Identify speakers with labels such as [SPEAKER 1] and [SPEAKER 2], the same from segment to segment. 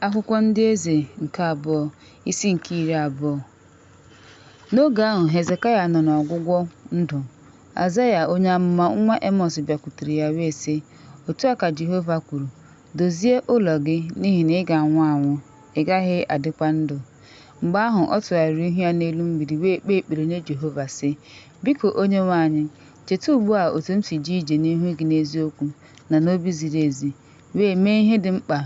[SPEAKER 1] Akwụkwọ Ndị Eze nke Abụọ, isi nke 20. N'oge ahụ Hezekaya nọ n'ọgwụgwụ ndụ, Aịzaya onye amụma nwa Emọz bịakwutere ya wee sị, Otu a ka Jehova kwuru, Dozie ụlọ gị, n'ihi na ị ga-anwụ anwụ, ị gaghị adịkwa ndụ. Mgbe ahụ ọ tụgharịrị ihu ya n'elu mgbidi wee kpee ekpere nye Jehova sị, Biko Onyenwe anyị, cheta ugbu a otu m si jee ije n'ihu gị n'eziokwu na n'obi ziri ezi, wee mee ihe dị mkpa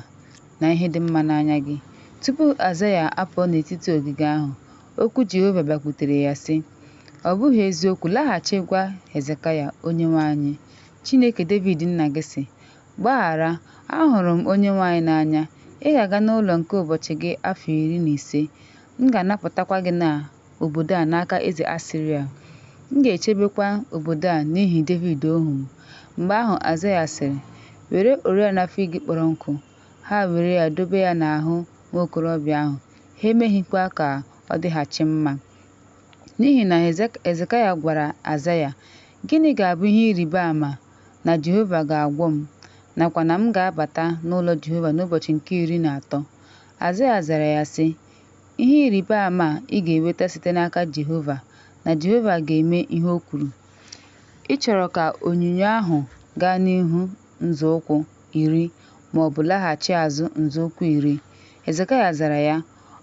[SPEAKER 1] na ihe dị mma n'anya gị. Tupu Aịzaya apụọ n'etiti ogige ahụ, okwu Jehova bịakwutere ya sị, Ọ bụghị eziokwu, laghachi gwa Hezekaya, Onyenwe anyị, Chineke Devid nna gị sị, Gbaghara, ahụrụ m Onyenwe anyị n'anya, ị ga-aga n'ụlọ nke ụbọchị gị afọ 15, m ga-anapụtakwa gị na obodo a n'aka eze Asịrịa. M ga-echebekwa obodo a n'ihi Devid ohu m. Mgbe ahụ Aịzaya sịrị, Were oriọna fig kpọrọ nkụ. Ha were ya dobe ya n'ahụ nwa okorobịa ahụ, ha emeghịkwa ka ọ dịghachi mma. N'ihi na Hezekaya gwara Aịzaya, Gịnị ga-abụ ihe ịrịba ama na Jehova ga-agwọ m, nakwa na m ga-abata n'ụlọ Jehova n'ụbọchị nke 13? Aịzaya zara ya sị, Ihe ịrịba ama ị ga-enweta site n'aka Jehova, na Jehova ga-eme ihe o kwuru. Ị chọrọ ka onyinyo ahụ gaa n'ihu nzọụkwụ 10 ma ọ bụ laghachi azụ nzọụkwụ 10? Hezekaya zara ya,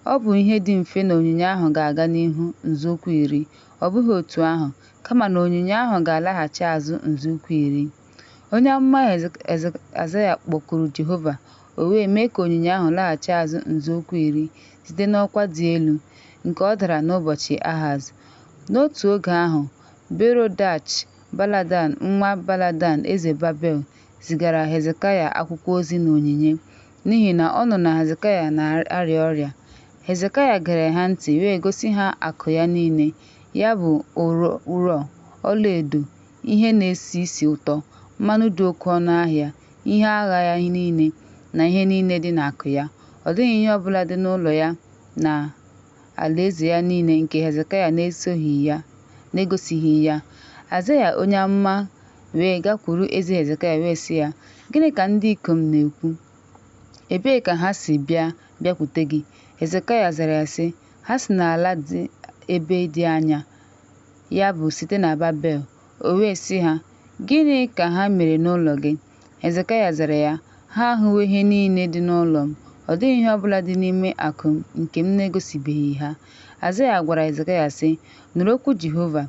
[SPEAKER 1] Ọ bụ ihe dị mfe na onyinyo ahụ ga-aga n'ihu nzọụkwụ 10, ọ bụghị otu ahụ, kama na onyinyo ahụ ga-alaghachi azụ nzọụkwụ 10. Onye amụma Aịzaya kpọkuru Jehova, o wee mee ka onyinyo ahụ laghachi azụ nzọụkwụ 10 site n'ọkwa dị elu, nke ọ dara n'ụbọchị Ahaz. N'otu oge ahụ, Berodach-Baladan nwa Baladan eze Babel zigara Hezekaya akwụkwọ ozi na onyinye, n'ihi na ọ nụrụ na Hezekaya na-arịa ọrịa. Hezekaya gere ha ntị wee gosi ha akụ ya niile, ya bụ ụrọ, ọlaedo, ihe na-esi isi ụtọ, mmanụ dị oke ọnụahịa, ihe agha ya niile, na ihe niile dị n'akụ ya. Ọ dịghị ihe ọbụla dị n'ụlọ ya na alaeze ya niile nke Hezekaya na-egosighị ya. Aịzaya onye amụma wee gakwuru eze Hezekaya wee sị ya, Gịnị ka ndị ikom na-ekwu? Ebee ka ha si bịa bịakwute gị? Hezekaya zara ya sị, Ha si n'ala dị ebe dị anya, ya bụ site na Babel. O wee sị ha, Gịnị ka ha mere n'ụlọ gị? Hezekaya zara ya, Ha ahụwo ihe niile dị n'ụlọ m, ọ dịghị ihe ọbụla dị n'ime akụ m nke m na-egosibeghị ha. Aịzaya gwara Hezekaya sị, Nụrụ okwu Jehova.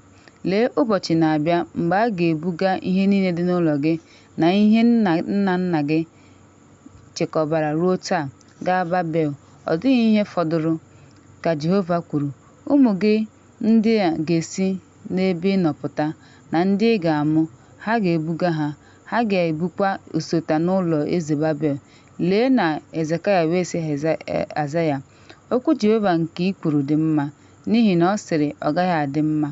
[SPEAKER 1] Lee, ụbọchị na-abịa mgbe a ga-ebuga ihe niile dị n'ụlọ gị na ihe nna nna gị chekọbara ruo taa, gaa Babel. Ọ dịghị ihe fọdụrụ, ka Jehova kwuru. Ụmụ gị ndị ga-esi n'ebe ị nọ pụta, na ndị ị ga-amụ, ha ga-ebuga ha, ha ga-ebukwa usota n'ụlọ eze Babel. Lee na Hezekaya wee sị Aịzaya, Okwu Jehova nke i kwuru dị mma. N'ihi na ọ sịrị, Ọ gaghị adị mma,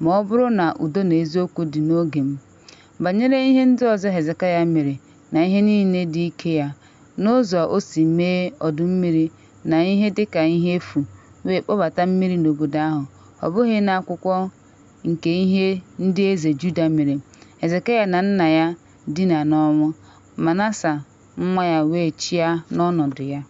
[SPEAKER 1] ma ọ bụrụ na udo na eziokwu dị n'oge m. Banyere ihe ndị ọzọ Hezekaya mere na ihe niile dị ike ya, n'ụzọ o si mee ọdụ mmiri na ihe dịka ihe efu wee kpọbata mmiri n'obodo ahụ, ọ bụghị n'akwụkwọ nke ihe ndị eze Juda mere? Hezekaya na nna ya dina n'ọnwụ, Manase nwa ya wee chịa n'ọnọdụ ya.